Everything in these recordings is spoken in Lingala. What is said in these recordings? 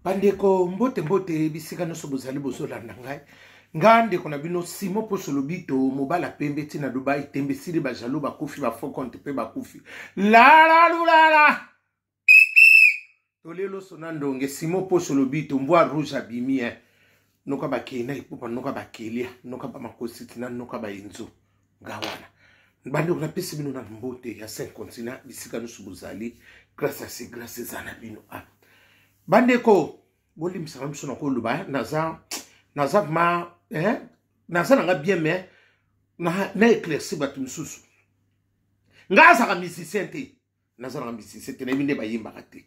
Bandeko, mbote mbote bisika nyonso bozali bozolanda ngai. Nga ndeko na bino Simon Poso Lobito, mobala pembe ti na Dubai, tembe esili, ba jaloux bakufi, ba faux compte pe bakufi. La la lulala. Tolelo sona ndonge Simon Poso Lobito, mbwa rouge abimi hein. Noka bakei na ipupa, noka bakelia, noka ba makositi na noka ba enzo. Nga wana. Bandeko, napesi bino na mbote ya Saint Continent bisika nyonso bozali. Grâce à ces grâce eza na bino. Ah. Bandeko, bolimbisaka biso na koloba, naza ma hein, naza nanga bien mais na éclairci bato misusu. Nga azaka musicien te. Naza nanga musicien te, nayebi nde bayembaka te.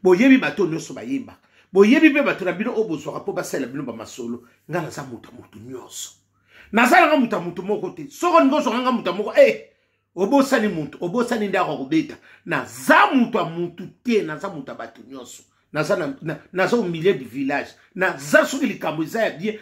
Boyebi bato nyonso bayembaka. Boyebi mpe bato na bino oyo bozwaka mpo basalela bino bamasolo. Nga naza moto ya moto nyonso. Naza nanga moto ya moto moko te. Soko olingi ozwaka nga moto ya moko, obosani moto, obosani ndako ya kobeta. Naza moto ya moto te, naza moto ya bato nyonso. Naza naza au milieu du village. Naza soki likambo eza ya bien,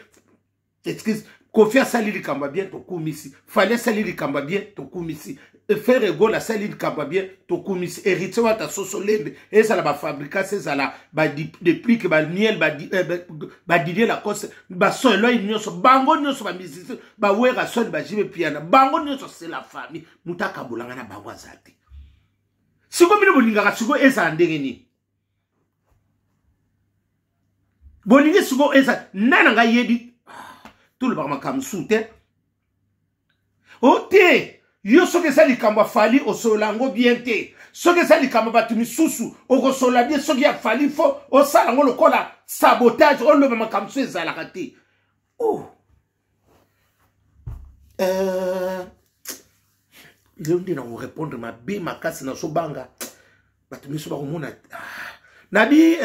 excuse, Kofi asali likambo ya bien tokumisi, Fally asali likambo ya bien tokumisi, Ferre Gola asali likambo ya bien tokumisi, Héritier Wata soso lembe, ezala ba fabricas, ezala ba déplique, ba miel, ba Didier Lacoste, ba Soeloi nyonso, bango nyonso ba musiciens, ba Wera Son, ba JB Piana, bango nyonso c'est la famille. Moto akabolanga na bango aza te. Sikoyo bino bolingaka sikoyo ezala ndenge nini? Bolingi sikoyo eza nani ngai yebi tolobaka makambo mosusu te. O te, yo soki eza likambo ya Fally osolola yango bien te. Soki eza likambo ya bato misusu okosolola bien, soki ya Fally fo osala yango lokola sabotage, oloba makambo mosusu ezalaka te. Oh. Lelo nde nakorépondre mabe makasi, nazobanga bato miso bakomona. Nabi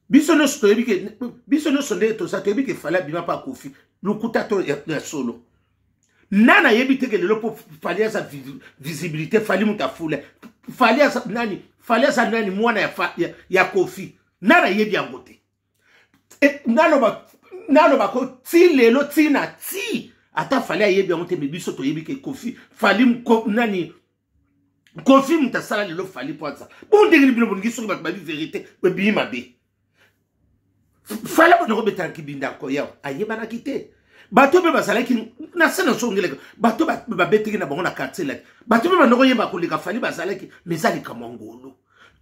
biso nyonso toyebi ke, biso nyonso nde toza toyebi ke Fally abima mpa Kofi, lokuta to ya solo. Nani ayebi te ke lelo mpo Fally aza visibilité, Fally moto afula, Fally aza nani, Fally aza nani, mwana ya Kofi, nani ayebi yango te? Naloba ko ti lelo ti na ti ata Fally ayebi yango te, me biso toyebi ke Kofi, Fally nani, Kofi moto asala lelo Fally po aza bon. Ndenge nini bino bolingi soki bato babi vérité ebimi mabe? Fally bana kobetaka kibinda koya ayebanaki te. Bato mpe bazalaki na se na songeleka, bato babetaki na bango na quartier laki, bato mpe banda koyeba koleka Fally bazalaki. Mais eza likambo ya ngolu.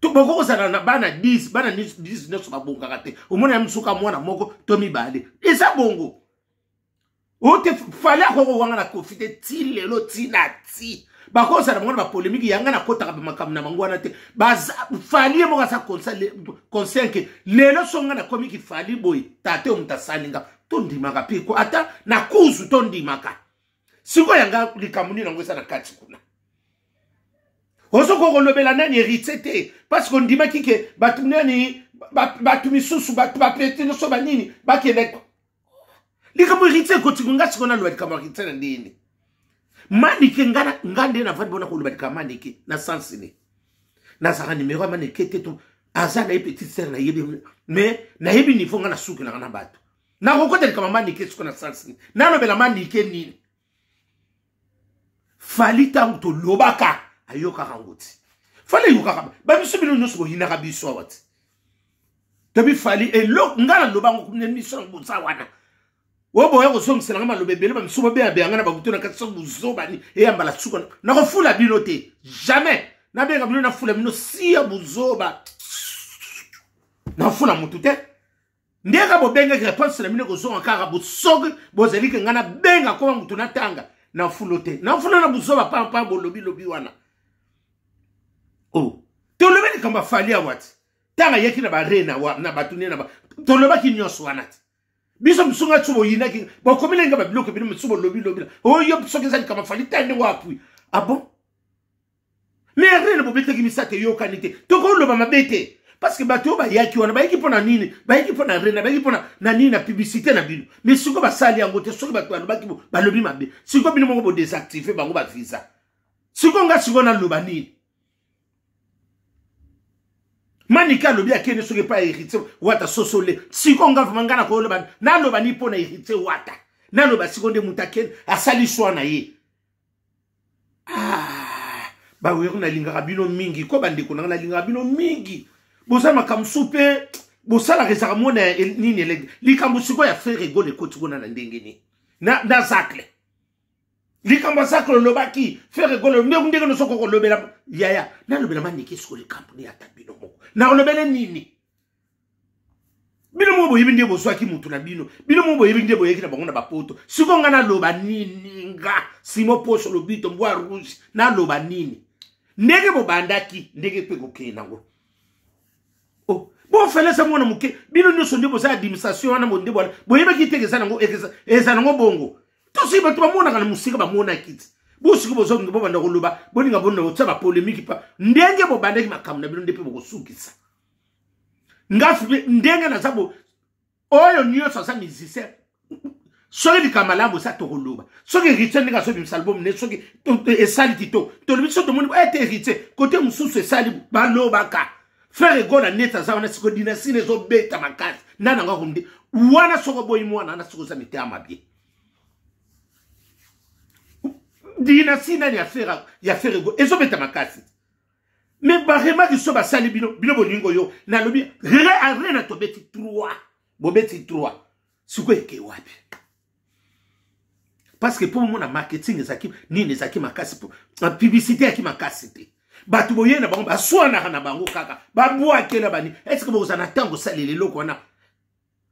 Boko kozala na bana 10, bana 10 nyonso babongaka te. Omona ya mosuka mwana moko to mibale eza bongo. Oyo te Fally akoko wanga na Kofi te ti lelo ti na ti. Bakozala bango na bapolémique yanga nakotaka bamakambo na bango wana te. Fally ye moko aza conscient ke lelo so nga nakomi ki Fally boye, tate oyo moto asali nga, tondimaka mpe ko ata na kuzu tondimaka. Sikoyo yanga likambo nini yango eza na kati kuna? Ozokoka kolobela nani héritier te parce que ondimaki ke bato nani, bato misusu, bato bapete nyonso banini bakende likambo héritier ekoti nga. Sikoyo naloba likambo héritier na ndeni Manike, nga nde navandi bona koloba likambo Manike na sens ne nazalaka numero ya Manike te. To aza na ye petite sœur, nayebi, mais nayebi niveau nga nasukelaka na bato. Nakokota likambo Manike sikoyo na sens ne nalobela Manike nini? Fally ntango tolobaka ayokaka ngo ti. Fally ayokaka babiso, bino nyonso boyinaka biso awa ti tobi Fally eloko. Nga naloba ngo miso na boza wana oyo boya kozongisela nga maloba ebele, bamisu bobeyabeya nga na babutu na kati. Soki bozobani eyambala suka, nakofula bino te, jamais nabenga bino nafula bino siya buzoba. Nafula motu te. Ndenge bobengaki réponse na bino kozonga kaka bosoki bozali ke ngai nabenga koma motu natanga nafulo te, nafula na buzoba pampa bolobi lobi wana. Oh, tolobi likambo ya Fally awa ti ntango ayaki na bare na bato nde na tolobaki nyonso wana ti biso mosunga ti boyinaki bokomi nga babiloko bino mosusu bolobi lobi oyo. Soki eza likambo Fally ta ndenge apui, ah bon, mais arene bobetaki misato eyokani te, tokoloba mabe te parce que bato oyo bayaki wana bayaki mpo na nini? Bayaki mpo na rena, bayaki mpo na nini? Na publicité na bino. Mais sikoyo basali yango te. Soki bato balobaki balobi mabe, sikoyo bino moko bodésactive bango bavisa. Sikoyo nga sikoyo naloba nini? Manike alobi akende soki epai ya Héritier Wata sosole. Sikoyo nga vraiment nga nakoloba, naloba nini mpo na Héritier Wata? Naloba sikoyo nde moto akende asali swa na ye. Ah, bawero nalingaka bino mingi ko bandeko nanga, nalingaka bino mingi. Boza makambo mosusu mpe bosalaka ezalaka mona nini elenge likambo sikoyo ya Ferre Gola ekoti kuna na ndenge nini na Zacle. Likambo ya Zacle olobaki Ferre Gola ndenge ndenge nyonso okoki kolobela yaya nalobela maniki siko likambo ni ata bino moko nakolobele nini? Bino moko boyebi nde bozwaki mutu na bino, bino moko boyebi nde boyeki na bango na bapoto. Sikoyo nga naloba nini? Nga Simo Poso Lobito Mbwa Rouge naloba nini? Ndenge bobandaki ndenge mpe kokende nango. Oh, bofelesa mwana moke, bino nyonso nde boza administration wana nde bwana boyebaki te eza nango eza nango bongo. Tosi bato bamonaka na mosika bamonaki ti bosiki bozongi bobanda koloba bolinga bonda kotia bapolemiki pa ndenge bobandaki makambo na bino nde mpe bokosukisa. Nga ndenge naza bo oyo nyonso aza musicien, soki likambo malamu eza tokoloba, soki Héritier ndenge azobimisa album ne, soki esali kitoko tolobi, so tomoni ete Héritier kote mosusu esali balobaka. Ferre Gola neti aza wana siko dynastie ezobeta makasi nani yango akonde wana. Soko oboyi mwana wana siko oza mitema mabe. Dynastie nani ya Ferre Gola ezobeta makasi, me baremarke so basali bino bino bolingo yo nalobi re na tobeti 3 bobeti 3 sikoyo eke wapi? Parce que mpo momona marketing ezalaki nini, ezalaki makasi, po publicité eyaki makasi te. Bato boye na bango baswanaka na bango kaka babwakela bani. Estce bokozala na ntango osalela eloko wana?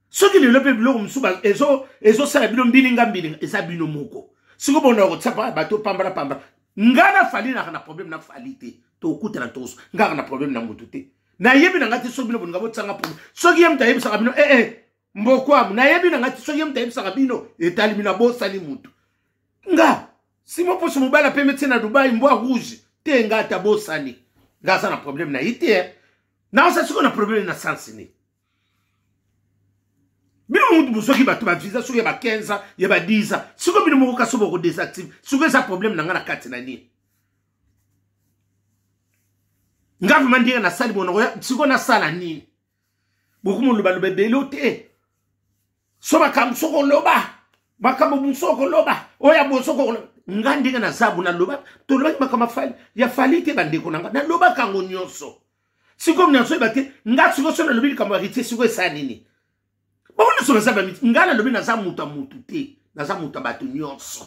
Soki lelo mpe biloko mosusu ezosala bino mbilinga mbilinga, eza bino moko. Sikoyo bonda kotia bato pambala pambala. Nga na Fally naka na problème na Fally te, tokutana tokoso. Ngaka na problème na motu te, nayebi na nga te. Soki bino bolinga botianga problème, soki ye moto ayebisaka bino ee eh, eh, mbokwamu, nayebi na nga te. Soki ye moto ayebisaka bino, etali bino, abosani motu. Nga Simo Poso mobali apembe tie na Dubai Mbwa Rouge te, nga ata bosani nga aza na problème na ye te. Eh. Naosa sikoyo na problème na sansi nini? Bino mutu bozwaki bato bavisa soki ya ba 15 ans, ya ba 10 ans, sikoyo bino moko kasi boko désactive. Sikoyo eza problème na nga na kati na nini? Nga vraiment ndenge nasali bonoko, sikoyo nasala nini? Bokomolobaloba ebele te, so makambo soko oloba makambo mosusu okoloba oyo ya boso okoloba. Nga ndenge naza bo naloba, tolobaki makambo ya Fally te, bandeko na nga, nalobaka yango nyonso. Sikoyo nazoyeba te nga sikoyo so nalobi likambo ya Héritier, sikoyo esala nini? Bango nyonso baza bamiti. Nga nalobi naza moto ya motu te, naza moto ya bato nyonso.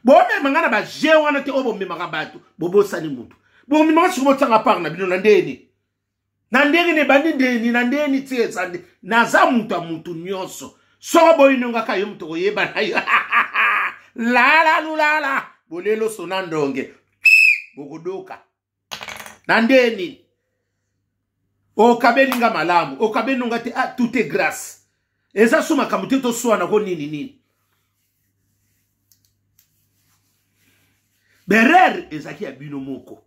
Bomema nga na baje wana te oyo bomemaka bato, bobosani motu. Bomemaka sikoyo botianga part na bino na ndeni na ndenge na ebandi ndeni na ndeni ti eza nde naza moto ya motu nyonso. Soko boyinongaka yo moto koyeba na yo lala lulala bolelo sona ndonge bokodoka na ndeni. Okabeli nga malamu, okabeli nga te, ah, tout est grâce. Eza so makambo te toswana ko nini nini. Berere ezalaki ya bino moko.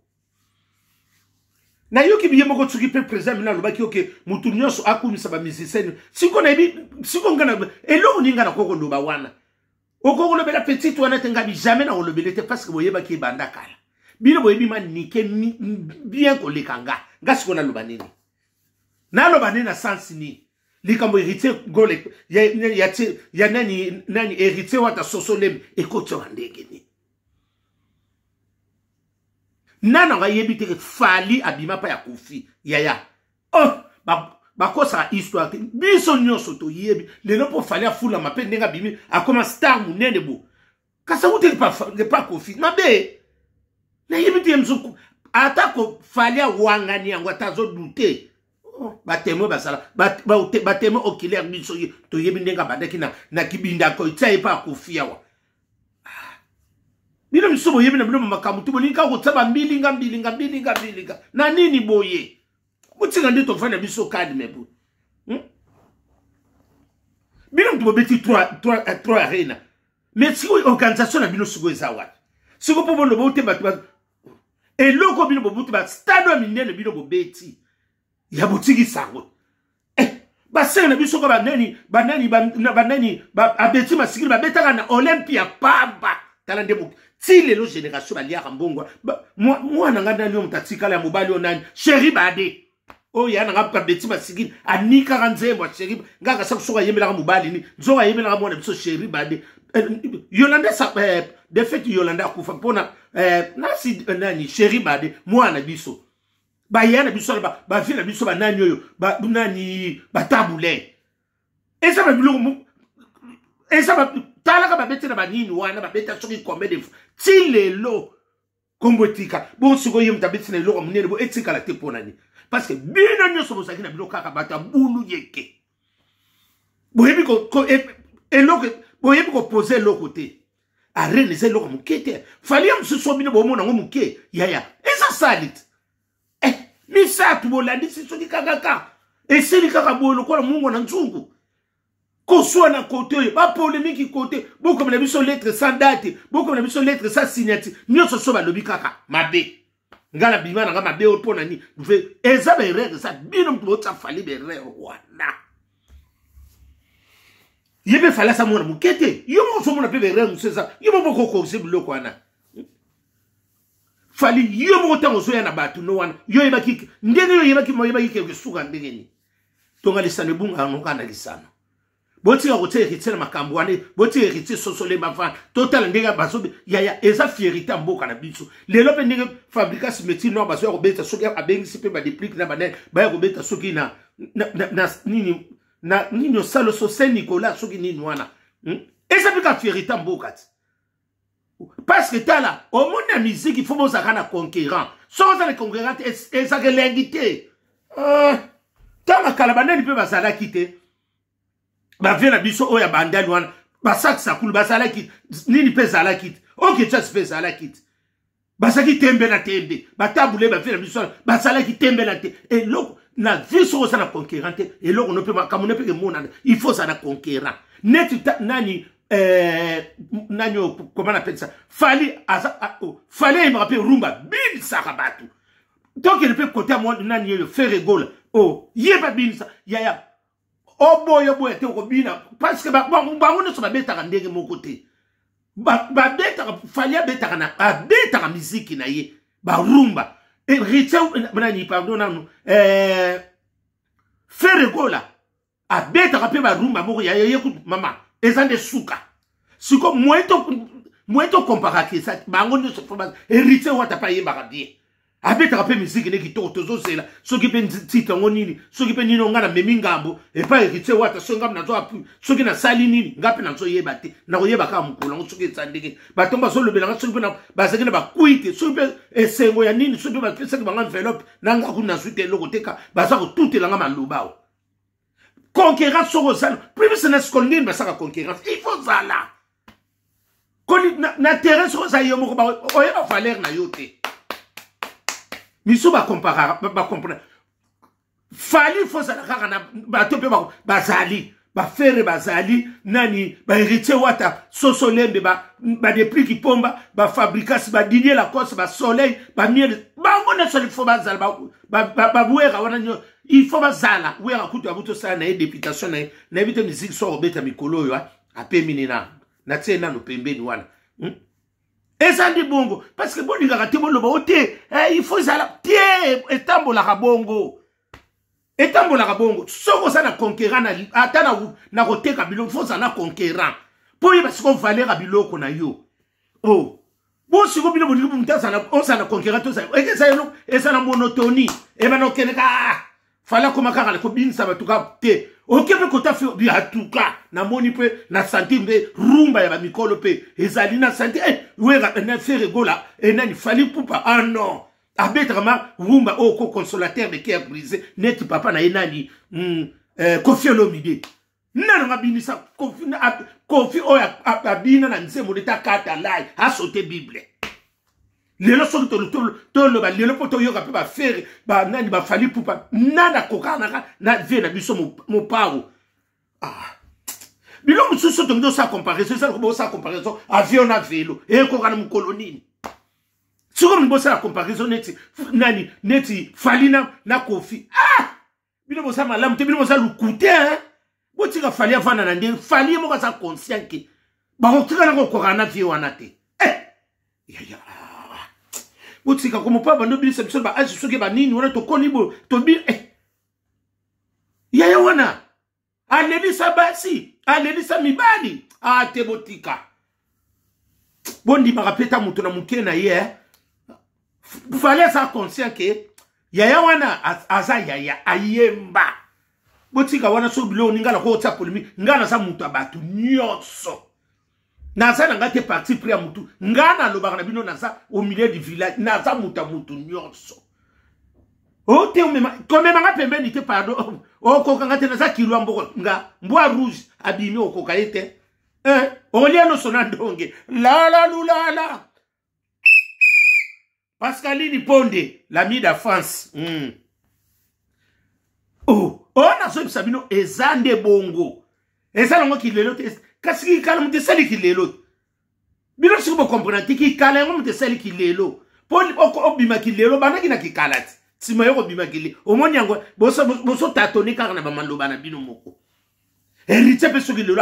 Nayoki biye moko soki mpe président mina alobaki oke motu nyonso akumisa bamusicien. Siko nayebi siko nga na eloko nini nga nakoki koloba wana. Okoki kolobela petite wana te, ngabi jamais nakolobele te, parce que boyebaki ebanda kala. Bino boyebi manike bien koleka nga. Nga siko naloba nini? Naloba nini na sensi nini? Likambo Héritier Gole ya nani nani Héritier Wata sosolemi ekotiaka ndenge nini? Nani yango ayebi te ke Fally abima mpa ya Kofi yaya? Oh, bakosaka histoire te, biso nyonso toyebi lelo mpo Fally afulama mpe ndenge abimi akoma star monene bo kasi awuteli pa Kofi mabe. Nayebi te ye mosusu ata ko Fally awangani yango ata azodute. Oh, batémoin basala batémoin oculaire, biso toyebi ndenge abandaki na kibinda kotia ye mpe akofi awa. Bino misusu boyebi na bino makambo te, bolingi kaka kotia bambilinga mbilinga mbilinga mbilinga na nini boye. Botinga nde tovanda biso calme bo. Bino moto bobeti 3 arena, mais sikoyo organisation na bino sikoyo eza wapi? Sikoyo mpo boloba ote bato eloko bino bobuti bastade ya minene, bino bobeti ya botiki sango eh, basere na biso ko banani banani banani abeti masikili babetaka na Olympia pamba. Tala nde ti lelo génération baliaka mbongo. Mwana nga nani oyo moto atikala ya mobali oyo nani Sheri Bade oyo ya nanga abeti masikili anikaka nzembo ya Sheri nga kasa soki ayembelaka mobali ni nzoka ayembelaka mwana biso Sheri Bade. Yolanda de fait Yolanda akufa mpona nasi nani Sheri Bade mwana biso. Baya na biso, bavie na biso, banani oyo, nani, batabule, eza babiloko eza. Talaka, babeti na banini wana, babeta soki combien de fois ti lelo kombo etika. Bon, sikoyo ye moto abeti na eloko monene bo etikala te. Mpo nani? Parce que bino nyonso bozalaki na bino kaka bato ya bulu yeke. Boyebi eloko, boyebi kopose eloko te. Arène eza eloko moke te. Fally ya mosusu, bino bomona yango moke, yaya, eza sali te. Misato bolandisi soki kakaka esili kaka boye lokola mungo na nzungu. Koswa na kote oyo, bapolémique kote, bokomela biso lettre sans date, bokomela biso lettre sans signature. Nyonso so balobi kaka mabe. Nga na bima na nga mabe oyo mpo na nini? Eza baerreur, eza bino moto botya Fally baerreur wana. Ye mpe Fally aza mwana moke te. Yo moko ozomona mpe baerreur mosusu eza yo moko bokokorige biloko wana. Fally, yo moko ntango ozoya na bato no wana, yo oyebaki ndenge, yo oyebaki, oyebaki keke suka ndenge nini. Tonga lisano ebungaka noka na lisano. Botika kotia Héritier na makambo wana. Botika Héritier sosolemba vana. Totala ndenge bazobe, yaya, eza fierté ya mboka na biso. Lelo mpe ndenge Fabricas Métier Noir bazoya kobeta, soki abengisi mpe badeplike na banene baya kobeta, soki na nini, na nini, osalo so Saint Nicolas, soki nini wana, Eza mpe ka fierté ya mboka ti. Parce que tala, omoni, na musique il faut bozalaka na concurrent. Soki oza na concurrent te, ezaka elengi te. Ntango kala, banani mpe bazalaki te? Bavie na biso oyo ya bandali wana, basakisakulu bazalaki nini mpe ezalaki te, okechasi mpe ezalaki te. Bazalaki tembe na tembe, batabule, bavie na biso wana bazalaki tembe na te. Eloko na vie, soki oza na concurrent te, eloko no mpe makambo no mpe emonana. Il faut oza na concurrent neti nani, nani oyo, koma napekisa Fally aza oh, Fally ayembaka mpe rumba, binisaka bato. Tokende mpe kote ya nani oyo, Ferre Gola o ye babinisa, yaya, oboya boya te, okobina. Parce que bango nyonso babetaka ndenge moko te. Babetaka, Fally abetaka na abetaka miziki na ye barumba. Héritier, nani, pardon, nanu, Ferre Gola abetaka mpe barumba moko ya ye kutu. Mama, eza nde suka. Siko moyen tokomparaka eza bango nyonso. Héritier Wata mpe ayembaka bien, abetaka mpe miziki ne kitoko. Tozozela soki mpe titre yango nini, soki mpe nini. Nga namemi ngambo epai Héritier Wata. Soki ngambo nazo appui, soki nasali nini, nga mpe nazoyeba te. Nakoyeba kaka mokolo yango soki eza ndenge bato bazolobelanga, soki mpe bazalaki na bakui te, soki mpe esengo ya nini, soki mpe bapesaki bango enveloppe na nga kuna, nazwi te eloko te. Ka baza kotutelanga maloba awa. Concurrence, soki ozala plus na sikolo nini basaka concurrence, il faut zala koli na terrain. Soki oza yo moko, oyeba valeur na yo te. Misu bacomparaka, bacomprendre. Fally, faut ozala kaka na bato mpe bazali baFerre, bazali nani, baHéritier Wata, soso lembe, badepliki pomba, baFabricas, badidier Lacoste, basoleil, bamiel, bango nyonso il faut bazala. Babwera wana nyonso il faut bazala. Wera kutu abuti osala na ye députation na ye, nayebi te musique so akobeta mikolo oyo apemi nini. Natie nano pembeni wana, Eza nde bongo, parce que bolingaka te boloba o te. Il faut ezala te. Etambolaka bongo, etambolaka bongo. Soki oza na concurrent, ata na koteka biloko, faut ozala na concurrent mpo oyeba siko valeur ya biloko na yo. Oh, bo siko bino bolingi moto ozala na concurrent, tozala eza eloko eza na monotonie, ebana okende ka Fally akoma kaka kobinisa bato ka te. Oke mpe kota atuka, namoni mpe na santi mpe rumba ya bamikolo mpe ezali na santi. Wera na Ferre Gola, enani, Fally Ipupa, ah non, abetaka ma rumba oyo ko consolateur de cœur brisé neti papa na ye nani, Koffi Olomide. Nano nga binisa Koffi oyo abina na nzembo neti akata lai asote Bible. Lelo soki toloba lelo mpo toyoka mpe baFerre, banani, baFally Ipupa, nani akokanaka na vie na biso mopao? Ah. Biloko mosusu tolingi osala comparaison, ezala bosala comparaison avion na vélo, ekoka na mokolo nini? Sikoyo molingi bosala comparaison neti nani, neti Fally na Koffi. Ah, bino boza malamu te, bino boza lukute. Botika Fally avanda na ndenge Fally ye moko aza conscient ke bakotikala kokokana na vie wana te. Yaya, botika komopa bando bilisa biso baage soki banini wana tokoli boyo tobi. Yaya wana alelisa basi, alelisa mibali. A te, botika, bondimaka mpe ta moto na moke na ye. Fally aza conscient ke. Yaya wana aza yaya ayemba. Botika wana so biloko ni ngala ko tia polémique. Ngala naza mutu ya bato nyonso. Naza na nga te parti pris ya mutu. Nga nalobaka na bino naza au milieu du village. Naza mutu ya mutu nyonso. O te omema komema nga pembeni te pardon. Okoka nga te naza kilo ya mboko nga mbwa rouge abimi okoka ye te. Eh, olia loso na ndonge. La la lulala. Pascaline Ponde, l'ami d'enfance. Oh, oh nazoyebisa bino eza nde bongo. Eza nango kilelo te. Kasi kikala moto esali kilelo. Bino soki bokomprena te kikala yango moto esali kilelo. Po obima kilelo bandaki na kikala te. Nsima yo kobima kilelo. Omoni yango boso tatone kaka na bamaloba na bino moko. Héritier mpe soki lelo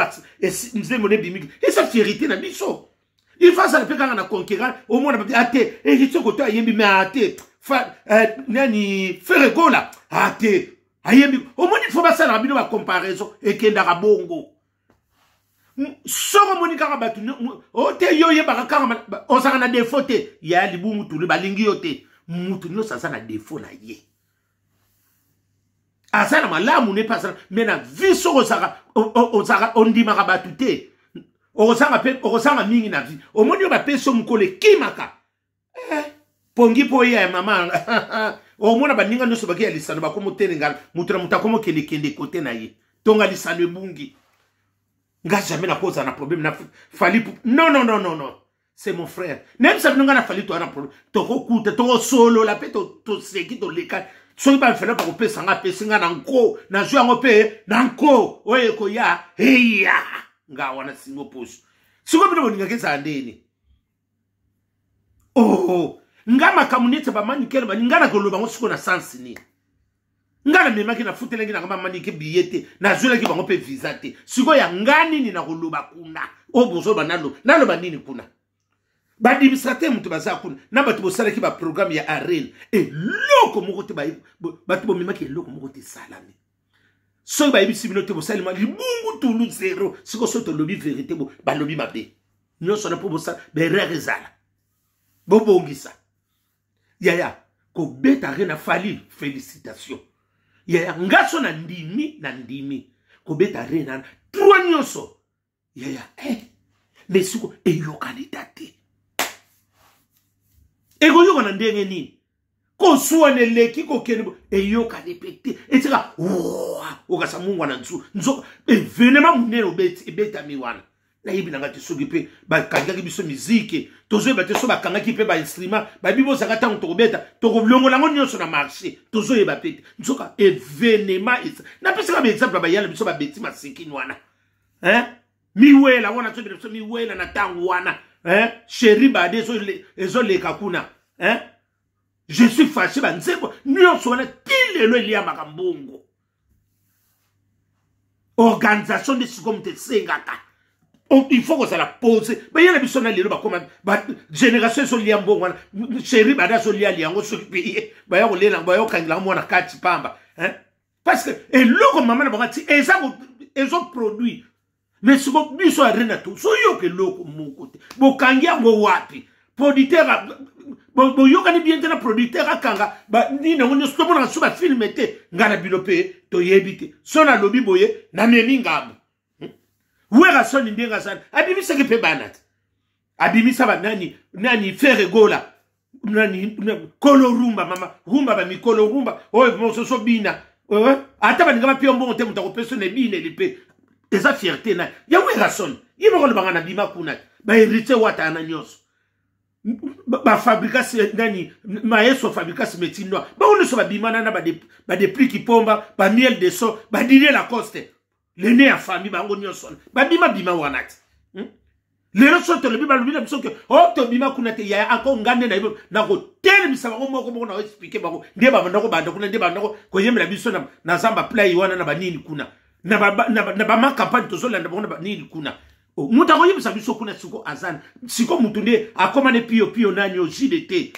nzembo nde ebimi eza fierité na biso. Il faut azala mpe kaka na conquérant omona babi ate héritier koto ayembi mais ate fa nani Ferre Gola ate ayembi omoni faut basalaka bino ba comparaison ekendaka bongo. Soko omoni kaka bato ote yo oyebaka kaka ozalaka na défaut te ya libungu tulu balingi yo te. Mutu nyonso aza na défaut na ye. Aza na malamu ne pas mais na vie soko ozalaka ozalaka ondimaka bato te. Okozanga pe okozanga mingi na vie. Omoni yo bapesi yo mokolo ekimaka. Pongi po ya mama. Omona baninga nyonso baki ya lisano bakomotelengana moto na moto akomokendekende kote na ye. Tonga lisano ebungi. Nga jamais nakozala na problème na Fally. Non non non non non. C'est mon frère. Nayebisa bino nga na Fally toza na problème. Tokokuta, tokosolola pe toseki toleka. Soki ba mfela bakopesa nga apesi nga na nko, nazwi yango pe na nko oyo ekoya eya. Nga wana singo poso. Sikoyo bino bolingaka ezala ndeni? Oh, nga makambo neti ba manikele bani nga nakoloba yango sikoyo na sens nini? Nga namemaki nafutelaki nanga bamanike billet te, nazwelaki bango mpe visa te. Sikoyo ya nga nini nakoloba kuna? Oyo bozoloba naloba nini kuna? Ba administrateur moto baza kuna na bato bosalaki ba programme ya arena eloko moko te, bato bomemaki eloko moko te esalami. Soki bayebisi bino te bosalema libungu tulu zero. Sikoyo soki tolobi vérité bo balobi mabe nyonso na mpo bosala berere ezala bobongisa. Yaya kobeta arena Fally félicitation. Yaya nga so na ndimi na ndimi kobeta arena trois nyonso yaya mais siko eyokani ta te. Ekoyokana ndenge nini? Koswana eleki kokende eyokani pe te. Etika okasa mungu na nzu nzo evenema monene obeti ebetami wana. Nayebi nanga te soki mpe bakangaki biso miziki tozoyeba te so bakangaki mpe bainstrument bayebi bozalaka ntango tokobeta tokolongola yango nyonso na marché tozoyeba pe te. Nzoka evenema napesaka baexemple bayala biso babeti masikini wana. Hein? Miwela wana tozobeta biso miwela na ntango wana. Hein? Chéri bade ezoleka kuna. Hein? Je suis fâché banzembo nyonso wana ti lelo eliamaka mbongo. Organisation nde sikoyo moto esengaka. Il faut kozala pose. Bayela biso na lelo bakoma ba génération ezolia mbongo wana. Chéri bade azolia liango soki pe ye baya kolela baya kokangela mwana kati pamba. Hein? Parce que eloko mama na bango ati eza ezo produit. Mais siko biso arena to soyoka eloko moko te. Bokangi yango wapi? Producteur boyokani bien te na producteur akanga ba nini yango nyonso tomonaka so bafilme te. Nga na bino mpe toyebi te. So nalobi boye namemi ngambo. Wera soni ndenge azali abimisaki mpe bana te. Abimisa ba nani nani Ferre Gola nani kolo rumba mama rumba ba mikolo rumba oyo mososo bina. Ata baninga bapia mbongo te moto akopesa na ebineli mpe eza fierté na ya Wera soni. Ye moko alobanga na bima kuna ba héritier wata na nyonso. Ba fabricas nani maestro fabricas métier noir bango nyonso babima na ba déplique pomba ba miel de son ba Didier Lacoste le nez ya famille bango nyonso babima bima wana te. Lelo so tolobi balobi na biso ke o tobima kuna te yaya ako nga nde nayebi nakotelemisa bango moko moko na expliquer bango nde babanda kobanda kuna nde babanda koyembela biso na zamba play wana na banini kuna na bama campagne tozolanda bango na banini kuna. Moto akoyebisa biso kuna siko azana siko motu nde akoma ne pio pio nani o JDT.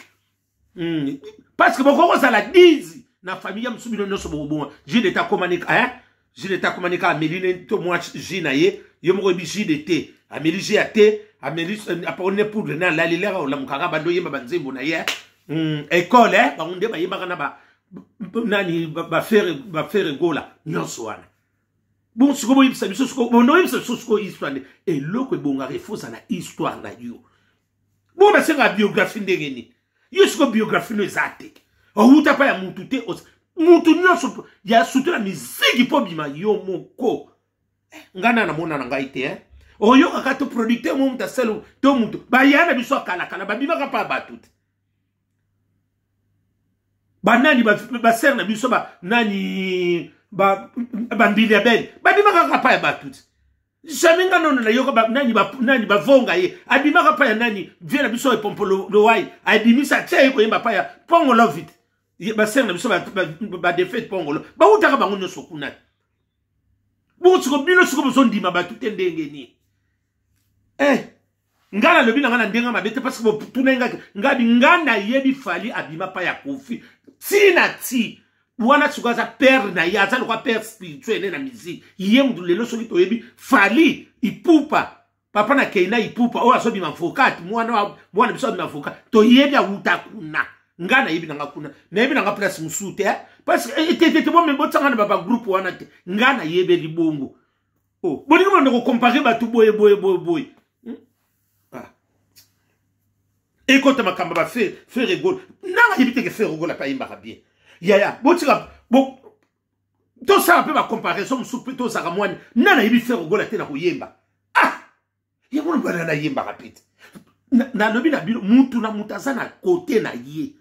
Parce que boko kozala 10 na famille ya mosusu bino nyonso bokobonga. JDT akoma ne hein? JDT akoma ne ka ameli ne to mwa J na ye, ye moko yebi JDT. Ameli J ya te, ameli apakoli ne poudre na alali lera olamukaka bando yemba banzembo na ye. École hein, bango nde bayembaka na ba Nani baFerre Gola nyonso wana. Bon, sikoyo boyebisa biso, sikoyo bonoyebisa biso sikoyo histoire nde eloko ebongaka. Efoza na histoire na yo. Bongo basengaka biographie ndenge nini? Yo sikoyo biographie no eza te, owuta pa ya mutu te. Mutu nyonso ya surtout na miziki mpo bima yo moko. Ngai na namona na ngai te, eh? Oyokaka to producteur mo, moto asali to moto baya na biso akalakala, babimaka mpa bato te. Banani basere na biso, nani, bambili ya bele, babimaka kaka pa ya bato te. Jamais nga nono nayoka nani, nani bavonga ye abimaka pa ya nani. Vie na biso epompo lowai abimisa, atia ye koyemba pa ya Pongo Lovit. Basere na biso badefete Pongolo bawutaka bango nyonso kuna. Bongo siko bino siko bozondima bato te ndenge nini? Eh, nga nalobi na nga na ndenge mabe te, parce que botuna ngaki ngabi. Nga nayebi Fally abima pa ya Koffi ntina ti wana. Sikoyo aza père na ye, aza lokwa père spirituel ne na musique. Ye mutu lelo soki toyebi Fally Ipupa, papa na Keina Ipupa oyo azobima vocat, mwana mwana biso abima vocat, toyebi awuta kuna. Nga nayebi nanga kuna, nayebi nanga place mosusu te, parce que tetete botsanga na bagroupe wana te. Nga nayebeli bongo. Oh, bolingi banda kocomparer bato boye boye boye boye. Ah. Ekota makambo baFerre Gola, nanga yebi teke Ferre Gola mpe ayembaka bien. Yaya, botika tosala mpe bacomparaison mosusu mpe tozalaka mwani. Nga nayebi Ferre Gola te na koyemba. Ah, yango bana nayembaka mpe te. Nalobi na bino, mutu na mutu aza na kote na ye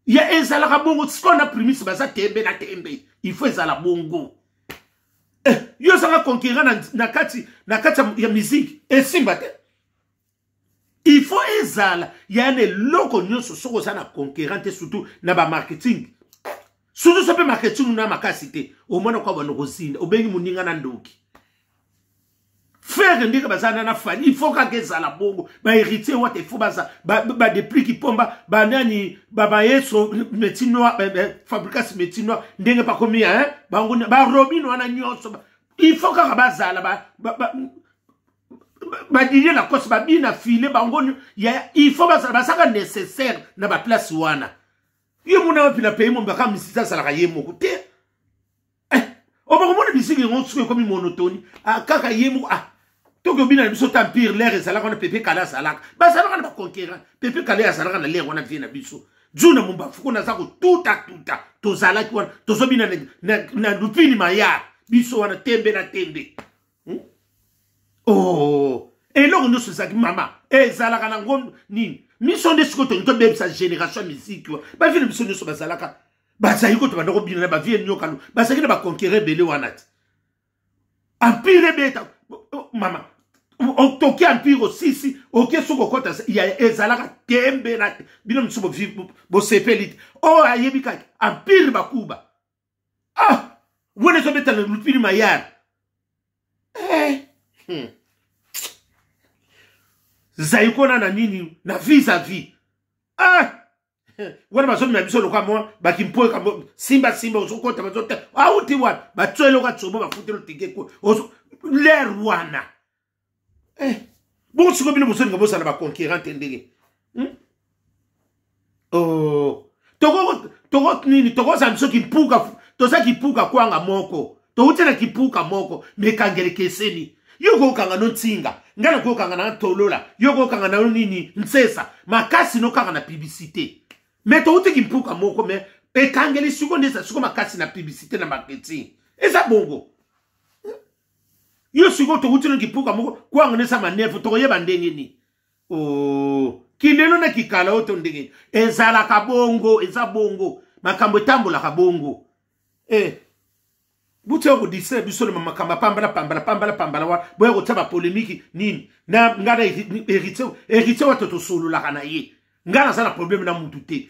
ya ezalaka bongo. Sikoyo na Primus baza tembe na tembe, il faut ezala bongo. Eh, yo ozanga concurrent na kati ya musique, esimba te. Il faut ezala ya na eloko nyonso. Soki oza na concurrent te, surtout na bamarketing, surtout so mpe marketing na makasi te, omona kwa bando kozinda, obengi moninga na ndoki. Ferre ndenge baza na Fally, il faut kaka ezala bongo. Bahéritier Wata, il faut baza badepliki pomba, banani, babayeso métier noir, fabrication métier noir, ndenge bakomi bango barobino wana nyonso, il faut kaka bazala. Badidier Lacoste, babina file bango, il faut bazala, bazaka nécessaire na baplace wana. Ye mona wapi na pays mombaka misisi azalaka ye moko te? Obakomona bisiki yango soki ekomi monotoni, kaka ye moko. Ah, toki obina na biso ta Empire, l'heure ezalaka wana, Pepe Kale azalaka, bazalaka na baconquérant. Pepe Kale azalaka na l'heure wana, vie na biso Juna Mombafuko naza kotutatuta, tozalaki wana tozobina na Lupini Mayar biso wana tembe na tembe. Oh, eloko nyonso ezalaki mama, ezalaka nango nini. Miso nde sikoyo tolingi tobebisa génération ya misiki wa bavie na biso nyonso bazalaka, bazali koto banda kobina na bavie nyokano, bazalaki na baconquérant ebele wana ti Empire ebeta. Mama, toki Empire osisi oke, soki okɔta ezalaka tembe na bino mosusu bosepeli te. Oyo ayebi kaka Empire bakuba, ah, wana ezobeta na Lupini Mayar. Eh. Zaiko na nini na vis-à-vis, ah, wana bazomema biso lokwa mwa bakimpoeka simba simba, ozokota bazota auti wana batso eloko atsobo bafuteli otike ko l'heure wana. Eh. Bongo sikoyo bino bozolinga bozala baconquérant te ndenge? Oh. Toko nini, tokozala biso kimpuka, toza kipuka kwanga moko, touti na kipuka moko, mekangele keseni. Yo kokanga no ntinga, ngai nakokanga na tolola, yo kokanga na nini nsesa makasi no kaka na publicité. Mais touti kimpuka moko, mais ekangeli siko nde eza siko makasi na publicité, na marketing, eza bongo. Yo sikoyo touti no kipuka moko, kwanga nde eza maneve, tokoyeba ndenge nini? Oh, kilelo na kikala oyo to ndenge ezalaka bongo, eza bongo, makambo etambolaka bongo. Eh, butia kodistraire biso na makambo pambala pambala pambala pambala wana, boya kotia bapolémique nini na nga na Héritier. Héritier wato tosololaka na ye, nga naza na problème na mutu te.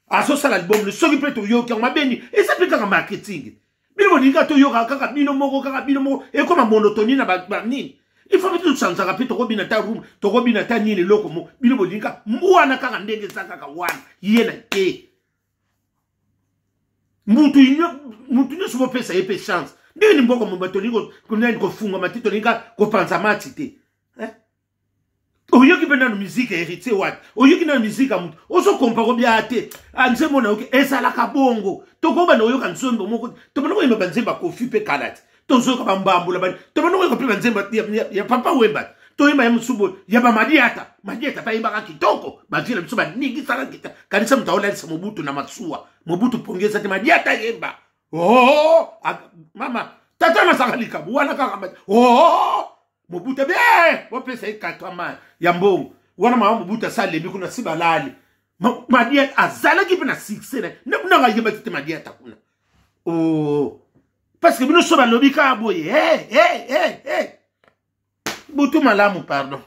Azosala album, soki mpe toyoki yango mabeni, eza mpe kaka marketing. Bino bolingi toyoka kaka bino moko, kaka bino moko, ekoma monotonie na banini. Il faut mpe tosanzaka mpe, tokobina ta room, tokobina ta nini, eloko mo bino bolingi wana kaka ndenge eza kaka wana ye na te. Mutu mutu nyonso bopesa ye mpe chance. Ndenge ni mboka momba tolingi nani kofungwama te, tolingi kopanza mati te. Oyoki mpe nano miziki ya Héritier Wata, oyoki nano miziki ya moto ozokompare obia te. Nzembo na yoki ezalaka bongo, tokobanda koyoka nzembo moko, tobanda koyemba banzembo ya Kofi mpe kala te, tozoyoka bambambula bani, tobanda koyoka mpe banzembo ya Papa Wemba, toyemba ya mosusu boye ya bamadiata. Madiata mpe ayembaka kitoko, bavie na biso baningisaka kita. Kanisa moto aolalisa Mobutu na masuwa, Mobutu pongi eza te, Madiata ayemba. Oh, mama tata nazaka likambo wana kaka. Oh, Mobutu be bopesa ye kato mai ya mbongo wana. Mama Mobutu asalembi kuna si balali. Madiata azalaki mpe na succès na nanga, ayebaki te Madiata kuna. Oh, parce que bino so balobi kaka boye. Hey, hey, hey, hey. Butu malamu, pardon.